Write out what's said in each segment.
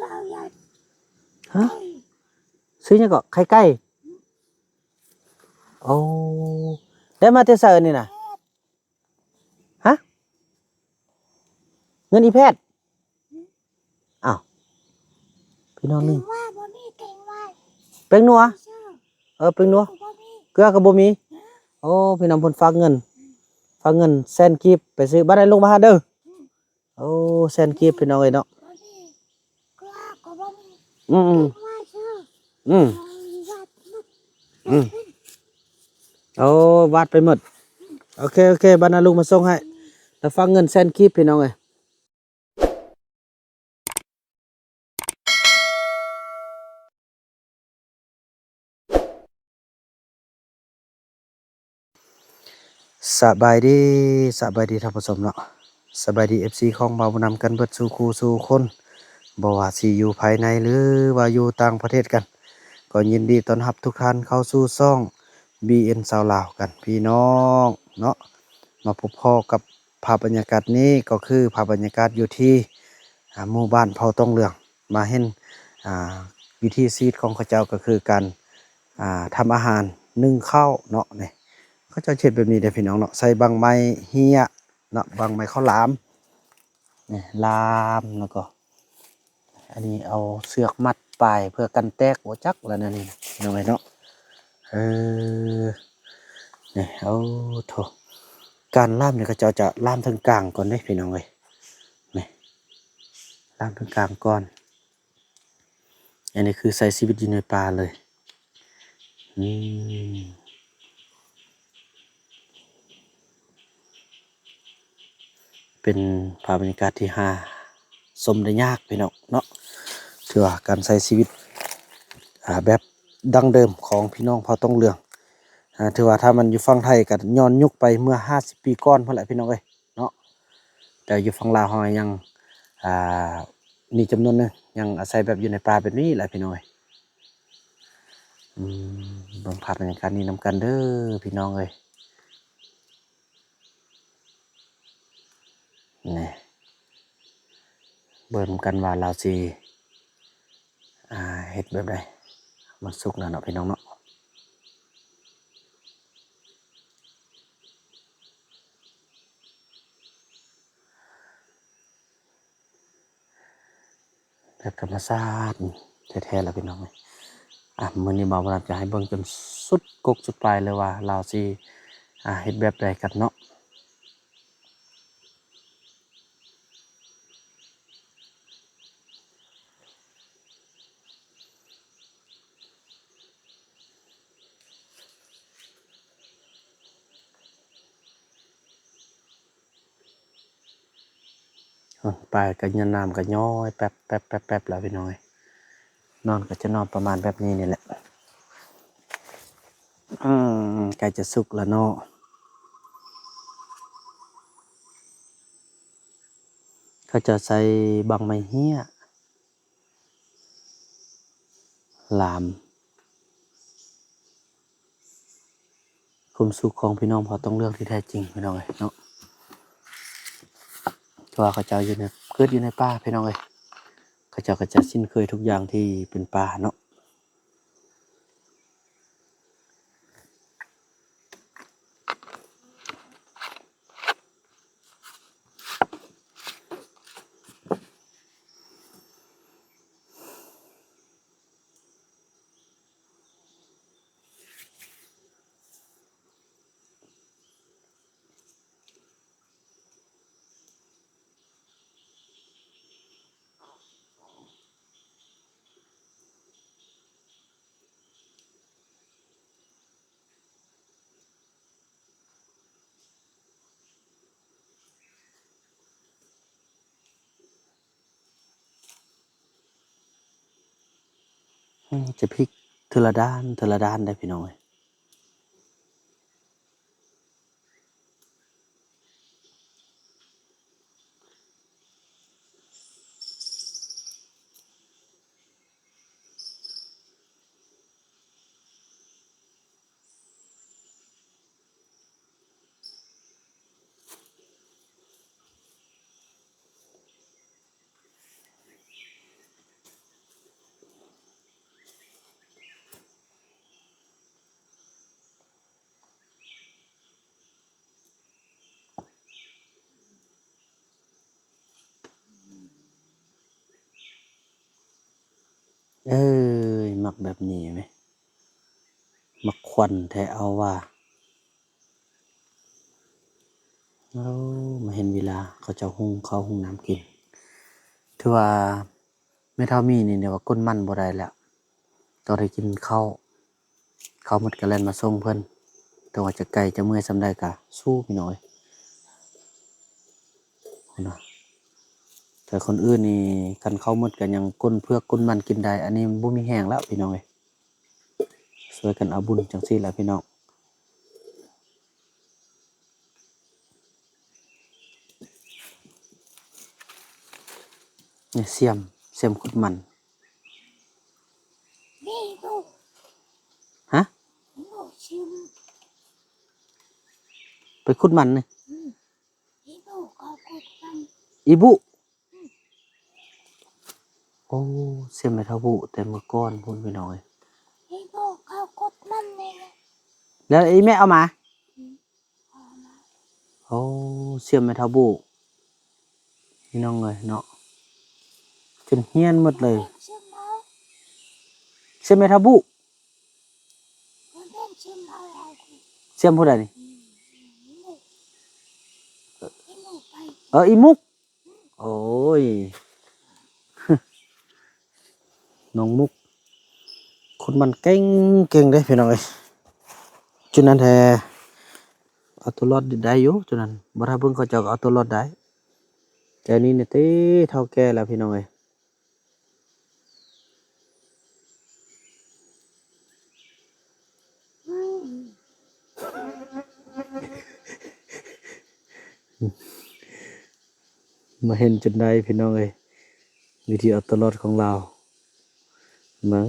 ຮະ? ຊື້ຫຍັງເກາະ? ໄຂ່ໄກ່? ໂອ້ ໄດ້ມາແຕ່ໃສອັນນີ້ນະ? ຮະ? ເງິນອີ່ແພດ? ອ້າວ ພີ່ນ້ອງນີ້ ແປ້ງນົວ ເອີ ແປ້ງນົວ ເກືອກໍບໍ່ມີ. ໂອ້ ພີ່ນ້ອງ ເພິ່ນຝາກເງິນ ຝາກເງິນແສນກີບໄປຊື້ ບັດໃດລົງມາຫາເດີ. ໂອ້ ແສນກີບ ພີ່ນ້ອງເອີຍເນາະ. ອືມ ອືມ ອືມ ໂອ້ ວາດໄປໝົດ. ໂອເຄ ໂອເຄ ບັດນະ ລຸງມາສົ່ງໃຫ້. ແລ້ວຝາກເງິນແສນກີບ ພີ່ນ້ອງເອີຍ. ສະບາຍດີ ສະບາຍດີທ່ານຜູ້ຊົມເນາະ, ສະບາຍດີ ເອັຟຊີ ຂອງບ່າວບຸນນຳກັນເບິດສູ່ຄູ່ສູ່ຄົນ, ບໍ່ວ່າຊິຢູ່ພາຍໃນ ຫຼືວ່າຢູ່ຕ່າງປະເທດກັນ, ກໍຍິນດີຕ້ອນຮັບທຸກທ່ານເຂົ້າສູ່ຊ່ອງ ບີເອັນ ຊາວລາວກັນ ພີ່ນ້ອງເນາະ. ມາພົບພໍ້ກັບພາບບັນຍາກາດນີ້ ກໍຄືພາບບັນຍາກາດຢູ່ທີ່ ອ່າ ໝູ່ບ້ານເຜົ່າຕ້ອງເຫຼືອງ, ມາເຫັນ ອ່າ ວິຖີຊີວິດຂອງເຂົາເຈົ້າ ກໍຄືການ ອ່າ ທຳອາຫານ ໜຶ້ງເຂົ້າເນາະ. ນີ້ ເຂົາເຈົ້າເຮັດແບບນີ້ເດ້ ພີ່ນ້ອງເນາະ, ໃສ່ບັ້ງໄມ້ເຮ້ຍເນາະ, ບັ້ງໄມ້ເຂົ້າຫຼາມ ນີ້ ລາມ ແລ້ວກໍ ອັນນີ້ເອົາເຊືອກມັດປາຍເພື່ອກັນແຕກ ບໍ່ຈັກລະແນວນີ້ ພີ່ນ້ອງເອີຍເນາະ. ເອີ ນີ້ ໂອ້ໂທ້ ການລາມນີ້ ເຂົາເຈົ້າຈະລາມເທິງກາງກ່ອນເດ້ ພີ່ນ້ອງເອີຍ. ນີ້ ລາມເທິງກາງກ່ອນ. ອັນນີ້ຄືໃຊ້ຊີວິດຢູ່ໃນປ່າເລີຍ. ອືມ ເປັນພາບບັນຍາກາດທີ່ຫາຊົມໄດ້ຍາກ ພີ່ນ້ອງເນາະ. ຖືວ່າການໃຊ້ຊີວິດ ອ່າ ແບບດັ້ງເດີມຂອງພີ່ນ້ອງເຜົ່າຕ້ອງເຫຼືອງ ອ່າ ຖືວ່າຖ້າມັນຢູ່ຝັ່ງໄທກໍຍ້ອນຍຸກໄປເມື່ອຫ້າສິບປີກ່ອນພຸ້ນແຫຼະ ພີ່ນ້ອງເອີຍເນາະ. ແຕ່ຢູ່ຝັ່ງລາວເຮົາຍັງ ອ່າ ມີຈຳນວນໜຶ່ງຍັງອາໄສແບບຢູ່ໃນປ່າແບບນີ້ແຫຼະ ພີ່ນ້ອງເອີຍ. ອືມ ເບິ່ງພາບບັນຍາກາດນີ້ນຳກັນເດີ ພີ່ນ້ອງເອີຍ. ນີ້ ເບິ່ງນຳກັນວ່າລາວຊິ ອ່າ ເຮັດແບບໃດ. ມັນສຸກແລ້ວເນາະ ພີ່ນ້ອງເນາະ. ແບບທຳມະຊາດແທ້ໆ ລະ ພີ່ນ້ອງເອີຍ. ອ່ະ ມື້ນີ້ບ່າວບຸນນຳຈະໃຫ້ເບິ່ງຈົນສຸດກົກສຸດປາຍເລີຍວ່າລາວຊິ ອ່າ ເຮັດແບບໃດກັນເນາະ. ປາກໍຍາມນ້ຳກໍຍ້ອຍແປັບໆໆແລ້ວ ພີ່ນ້ອງເອີຍ. ນອນກໍຈະນອນປະມານແບບນີ້ນີ້ແຫຼະ. ອືມ ໃກ້ຈະສຸກແລ້ວເນາະ. ເຂົາເຈົ້າໃສ່ບັ້ງໄມ້ເຮ້ຍ ລາມ ຄວາມສຸກຂອງພີ່ນ້ອງເຜົ່າຕ້ອງເຫຼືອງທີ່ແທ້ຈິງ ພີ່ນ້ອງເອີຍເນາະ. ເພາະວ່າເຂົາເຈົ້າຢູ່ໃນ ເກີດຢູ່ໃນປ່າ ພີ່ນ້ອງເອີຍ, ເຂົາເຈົ້າກໍຈະຊິນເຄີຍທຸກຢ່າງທີ່ເປັນປ່າເນາະ. ອືມ ຈະພິກເທື່ອລະດ້ານ ເທື່ອລະດ້ານໄດ໋ ພີ່ນ້ອງເອີຍ. ອືມ ເອີຍ ມັກແບບນີ້ແມະ ມັກຄວັນແທ້ເອົາວ່າ. ໂອ້ ມາເຫັນເວລາເຂົາເຈົ້າຫຸງເຂົ້າຫຸງນ້ຳກິນ. ຖືວ່າແມ່ເຖົ້າມີນີ້ ແນວວ່າກົ້ນມັນບໍ່ໄດ້ແລ້ວ ຕ້ອງໄດ້ກິນເຂົ້າ. ເຂົ້າໝົດກໍແລ່ນມາສົ່ງເພິ່ນ. ເຖິງວ່າຈະໄກຈະເມື່ອຍສ່ຳໃດກໍສູ້ ພີ່ນ້ອງເອີຍ. ພຸ້ນນະ ແຕ່ຄົນອື່ນນີ້ ຄັນເຂົ້າໝົດກໍຍັງກົ້ນເຜືອກກົ້ນມັນກິນໄດ້. ອັນນີ້ມັນບໍ່ມີແຮງແລ້ວ ພີ່ນ້ອງເອີຍ. ຊ່ວຍກັນເອົາບຸນຈັ່ງຊີ້ແຫຼະ ພີ່ນ້ອງ. ນີ້ ສ່ຽມ ສ່ຽມຂຸດມັນ. ນີ້ລູກ ຮະ? ນີ້ລູກຊິມ ໄປຂຸດມັນນີ້? ອືມ ອີບຸເຂົາຂຸດມັນ ອີບຸ. ໂອ້ ສ່ຽມແມ່ເຖົ້າບຸແຕ່ເມື່ອກ່ອນພຸ້ນ ພີ່ນ້ອງເອີຍ. ອີບຸເຂົາຂຸດມັນນີ້ແຫຼະ ແລ້ວອີແມ່ເອົາມາ? ອືມ ໂອ້ ສ່ຽມແມ່ເຖົ້າບຸ ພີ່ນ້ອງເອີຍເນາະ ຈົນຫ້ຽນໝົດເລີຍ. ສ່ຽມແມ່ເຖົ້າບຸ ສ່ຽມຜູ້ໃດນີ້? ເອີ ອີມຸກ. ໂອ້ຍ ນ້ອງມຸກ ຂຸດມັນເກັ່ງໆເດ້ ພີ່ນ້ອງເອີຍ. ຈຸດນັ້ນແທ້ເອົາຕົວລອດໄດ້ຢູ່ ຈຸດນັ້ນ ບໍ່ຖ້າເບິ່ງເຂົາເຈົ້າກໍເອົາຕົວລອດໄດ້. ແຖວນີ້ນີ້ຕິ ເຖົ້າແກ່ແລ້ວ ພີ່ນ້ອງເອີຍ. ມາເຫັນຈົນໄດ້ ພີ່ນ້ອງເອີຍ ວິທີເອົາຕົວລອດຂອງລາວ. ເບິ່ງ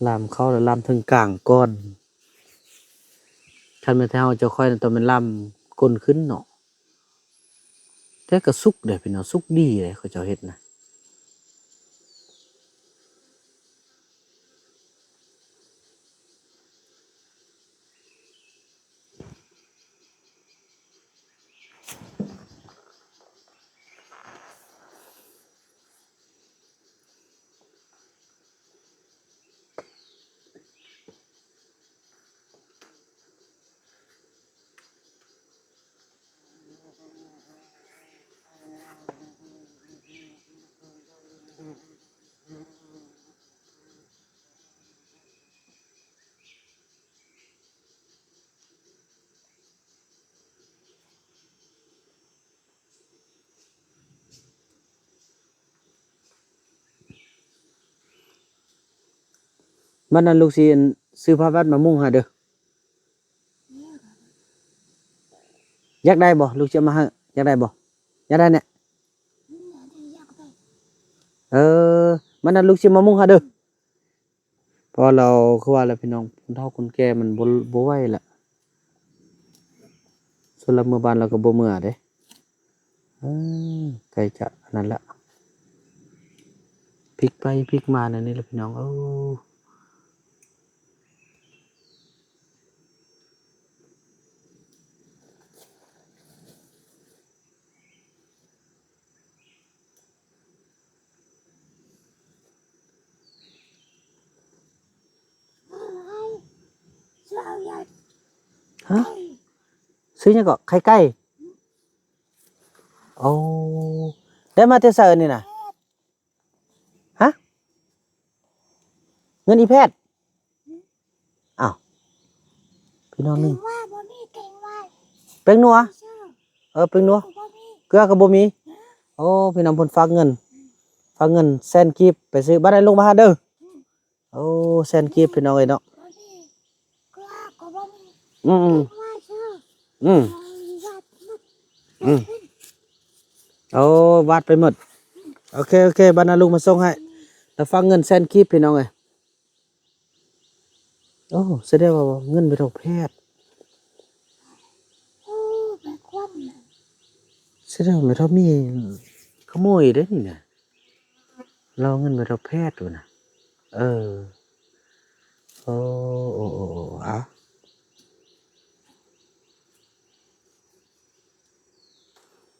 ລາມເຂົ້າແລ້ວ ລາມເທິງກາງກ່ອນ. ຄັນແມ່ນແຖວເຮົາເຈົ້າຂ້ອຍນັ້ນ ຕ້ອງແມ່ນລາມກົ້ນຂຶ້ນເນາະ. ແຕ່ກໍສຸກເດ້ພີ່ນ້ອງ ສຸກດີເດ້ ເຂົາເຈົ້າເຮັດນະ. ບັດນັ້ນລູກຊິອັນ ຊື້ຜ້າວັດມາມຸງໃຫ້ເດີ. ຢາກໄດ້ບໍ່? ລູກຊິເອົາມາໃຫ້. ຢາກໄດ້ບໍ່? ຢາກໄດ້ແນ່? ເອີ ບັດນັ້ນລູກຊິມາມຸງໃຫ້ເດີ. ເພາະວ່າລາວ ຄືວ່າແຫຼະພີ່ນ້ອງ ຄົນເຖົ້າຄົນແກ່ມັນບໍ່ ບໍ່ໄຫວລະ. ສ່ວນລາວເມືອບ້ານລາວກໍບໍ່ເມືອເດ້. ເອີ ໃກ້ຈະອັນນັ້ນລະ ພິກໄປພິກມາແນວນີ້ລະພີ່ນ້ອງເອີຍ. ຮະ? ຊື້ຫຍັງເກາະ? ໄຂ່ໄກ່? ໂອ້ ໄດ້ມາແຕ່ໃສອັນນີ້ນະ? ຮະ? ເງິນອີແພດ? ອ້າວ ພີ່ນ້ອງນີ້ ແກງວ່າບໍ່ມີ ແກງວ່າ ແປ້ງນົວ ເອີ ແປ້ງນົວ ເກືອກໍບໍ່ມີ ເກືອກໍບໍ່ມີ. ໂອ້ ພີ່ນ້ອງ ເພິ່ນຝາກເງິນ ຝາກເງິນແສນກີບໄປຊື້ ບັດໃດລົງມາຫາເດີ. ໂອ້ ແສນກີບ ພີ່ນ້ອງເອີຍເນາະ. ອືມ ອືມ ອືມ ໂອ້ ວາດໄປໝົດ. ໂອເຄ ໂອເຄ ບັດນະ ລຸງມາສົ່ງໃຫ້ ແລ້ວຝາກເງິນແສນກີບ ພີ່ນ້ອງເອີຍ. ໂອ້ ສະແດງວ່າເງິນແມ່ເຖົ້າແພດ ສະແດງວ່າແມ່ເຖົ້າມີຂະໂມຍເດ້ນີ້ນະ. ລາວເງິນບໍ່ທັນແພດຢູ່ນະ. ເອີ ໂອ້ ໂອ້ ໂອ້ ໂອ້ ອາ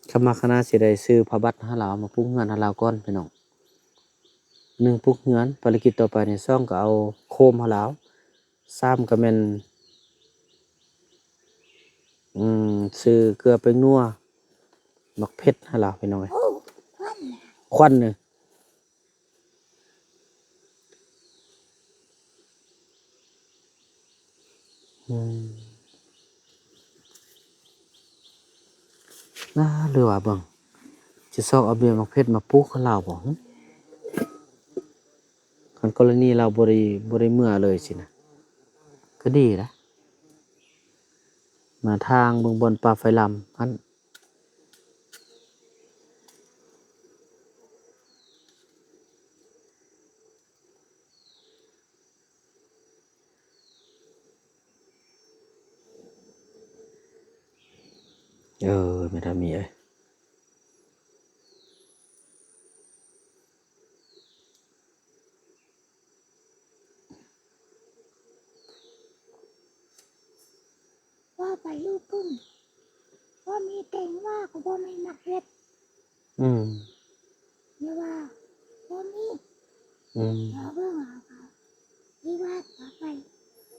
ໂອ ຄັນມັກຫັ້ນນະ ຊິໄດ້ຊື້ຜ້າບັດໃຫ້ລາວ ເອົາມາປຸກເຮືອນໃຫ້ລາວກ່ອນພີ່ນ້ອງ. ໜຶ່ງ ປຸກເຮືອນ, ພາລະກິດຕໍ່ໄປນີ້ ສອງ ກໍເອົາໂຄມໃຫ້ລາວ, ສາມ ກໍແມ່ນ ອືມ ຊື້ເກືອແປ້ງນົວ ໝາກເຜັດໃຫ້ລາວພີ່ນ້ອງເອີຍ. ໂອ້ ຄວັນ ຄວັນນີ້ ອືມ ນະ ຫຼືວ່າເບິ່ງ ຈະຊອກເອົາເບ້ຍໝາກເຜັດມາປູກໃຫ້ລາວບໍ່? ຄັນກໍລະນີລາວບໍ່ໄດ້ ບໍ່ໄດ້ເມືອເລີຍຊີ້ນະ ກໍດີລະ. ມາທາງເບິ່ງບ່ອນປ່າໄຟລຳຫັ້ນ. ເອີ ແມ່ດາມີເອີຍ. ວ່າໄປຢູ່ພຸ້ນ ບໍ່ມີແຕງວ່າກໍບໍ່ມີໝາກເຫັດ. ອືມ ຢ່າວ່າບໍ່ມີ. ອືມ ເຮົາເບິ່ງເອົາ ທີ່ວ່າໄປ.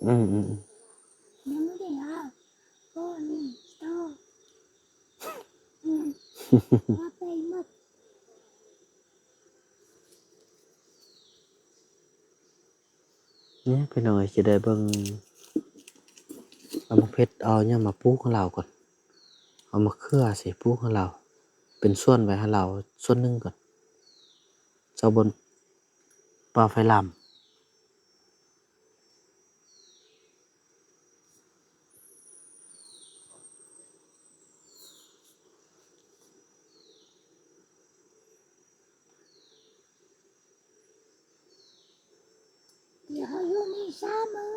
ອືມໆໆ ຍັງບໍ່ໄດ້ເອົາ ກໍມີໂຕ. ອືມ ວ່າໄປໝົດ. ນີ້ພີ່ນ້ອງເອີຍ ຊິໄດ້ເບິ່ງ ເອົາໝາກເຜັດ ເອົາຫຍັງມາປູກໃຫ້ລາວກ່ອນ, ເອົາມະເຂືອຊິປູກໃຫ້ລາວ ເປັນສວນໄວ້ໃຫ້ລາວສ່ວນໜຶ່ງກ່ອນ ເຈົ້າບ່ອນປ່າໄຟລາມ. ດຽວເຮົາຢູ່ນີ້ສາມມື້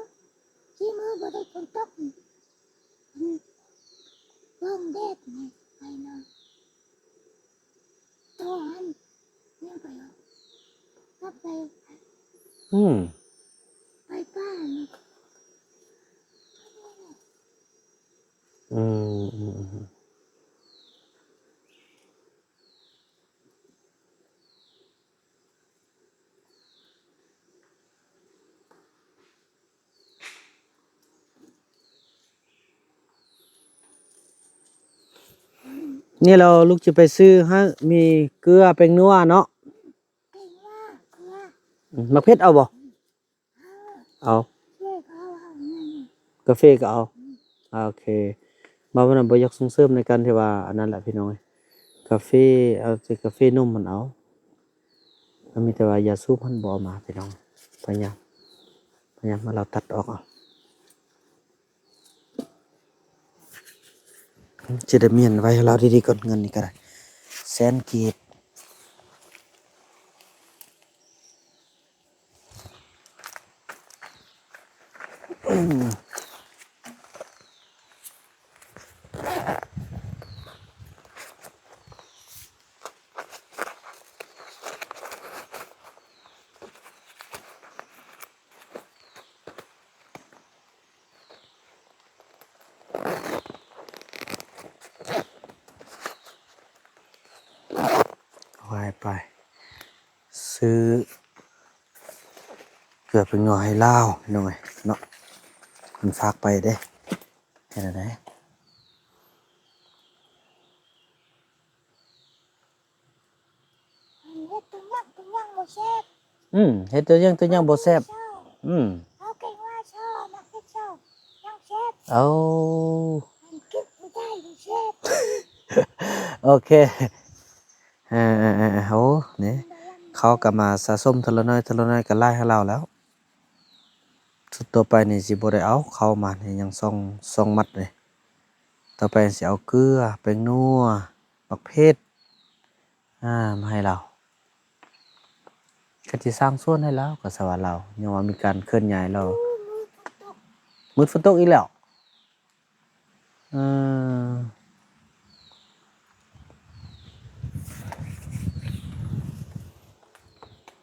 ສີ່ມື້ບໍ່ໄດ້ຝົນຕົກ. ອືມ ເບິ່ງແດດນີ້ໄປນອນ ຕໍ່ຫັ້ນຍັງໄປ ກັບໄປ ອືມ ໄປປ່ານີ້. ອືມ ອືມ ອືມ. ນີ້ລາວລູກຈະໄປຊື້ໃຫ້ ມີເກືອ ແປ້ງນົວເນາະ. ອືມ ໝາກເຜັດເອົາບໍ່? ເອົາ ກາເຟກໍເອົາ. ອືມ ໂອເຄ ບາດນັ້ນບໍ່ຢາກສົ່ງເສີມໃນການທີ່ວ່າອັນນັ້ນແຫຼະພີ່ນ້ອງເອີຍ ກາເຟ ເອົາແຕ່ກາເຟນົມຫັ້ນເອົາ. ມັນມີແຕ່ວ່າຢາສູບຫັ້ນບໍ່ເອົາມາພີ່ນ້ອງ. ພະຍາຍາມ ພະຍາຍາມໃຫ້ລາວຕັດອອກເອົາ. ຊິໄດ້ມ້ຽນໄວ້ໃຫ້ລາວດີໆກ່ອນ. ເງິນນີ້ກໍໄດ້ແສນກີບ. ວ່າໄປ ຊື້ເກືອໄປຫຍໍ້ໃຫ້ລາວ ພີ່ນ້ອງເອີຍເນາະ. ເພິ່ນຝາກໄປເດ້ ເຮັດແນວໃດ? ເຮັດຕົວຫຍັງຕົວຫຍັງບໍ່ແຊບ. ອືມ ເຮັດຕົວຫຍັງຕົວຫຍັງບໍ່ແຊບ. ອືມ ເອົາແກງວ່າຊອ ໝາກເຜັດຊອ ຍັງແຊບ. ເອົາ ກິນບໍ່ໄດ້ ບໍ່ແຊບ. ໂອເຄ ເອີ ເອີ ເອີ ໂອ້ ນີ້ ເຂົາກໍມາສະສົມເທື່ອລະໜ້ອຍ ເທື່ອລະໜ້ອຍກໍຫຼາຍໃຫ້ລາວແລ້ວ. ຊຸດຕໍ່ໄປນີ້ຊິບໍ່ໄດ້ເອົາເຂົ້າມານີ້ ຍັງສອງ ສອງມັດເດ້. ຕໍ່ໄປຊິເອົາເກືອ ແປ້ງນົວ ໝາກເຜັດ ອາ ມາໃຫ້ລາວ. ກໍຊິສ້າງສວນໃຫ້ລາວ ກໍສະວ່າລາວ ຍັງວ່າມີການເຄື່ອນຍ້າຍລາວ. ມື້ຝົນຕົກ ມື້ຝົນຕົກອີກແລ້ວ. ເອີ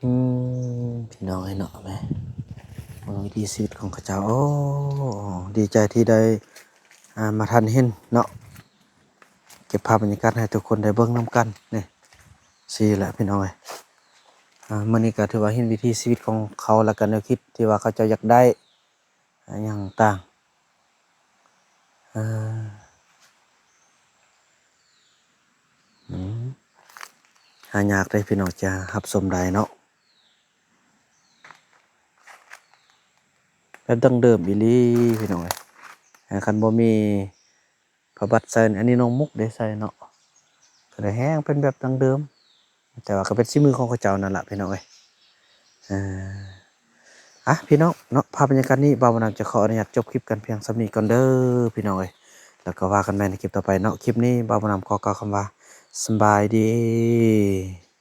ອືມ ພີ່ນ້ອງເອີຍເນາະ ແມ່ ເບິ່ງວິຖີຊີວິດຂອງເຂົາເຈົ້າ. ໂອ້ ດີໃຈທີ່ໄດ້ ອ່າ ມາທັນເຫັນເນາະ. ກັບພາບບັນຍາກາດໃຫ້ທຸກຄົນໄດ້ເບິ່ງນຳກັນນີ້ ຊີ້ແຫຼະພີ່ນ້ອງເອີຍ. ອ່າ ມື້ນີ້ກໍຖືວ່າເຫັນວິຖີຊີວິດຂອງເຂົາ ແລ້ວກໍແນວຄິດທີ່ວ່າເຂົາເຈົ້າຢາກໄດ້ ອາ ຫຍັງຕ່າງ ເອີ ອືມ ຫາຍາກເດ້ພີ່ນ້ອງ ຈະຮັບຊົມໄດ້ເນາະ ແບບດັ້ງເດີມອີ່ຫຼີພີ່ນ້ອງເອີຍ. ອາ ຄັນບໍ່ມີຜ້າບັດໃສ່ ອັນນີ້ນ້ອງມຸກໄດ້ໃສ່ເນາະ ກໍໄດ້ແຮງເປັນແບບດັ້ງເດີມ ແຕ່ວ່າກໍເປັນສີມືຂອງເຂົາເຈົ້ານັ້ນລະພີ່ນ້ອງເອີຍ. ເອີ ອ່ະ ພີ່ນ້ອງເນາະ ພາບບັນຍາກາດນີ້ ບ່າວບຸນນຳຈະຂໍອະນຸຍາດຈົບຄລິບກັນພຽງສ່ຳນີ້ກ່ອນເດີພີ່ນ້ອງເອີຍ ແລ້ວກໍວ່າກັນໃໝ່ໃນຄລິບຕໍ່ໄປເນາະ. ຄລິບນີ້ບ່າວບຸນນຳຂໍກ່າວຄຳວ່າ ສະບາຍດີ.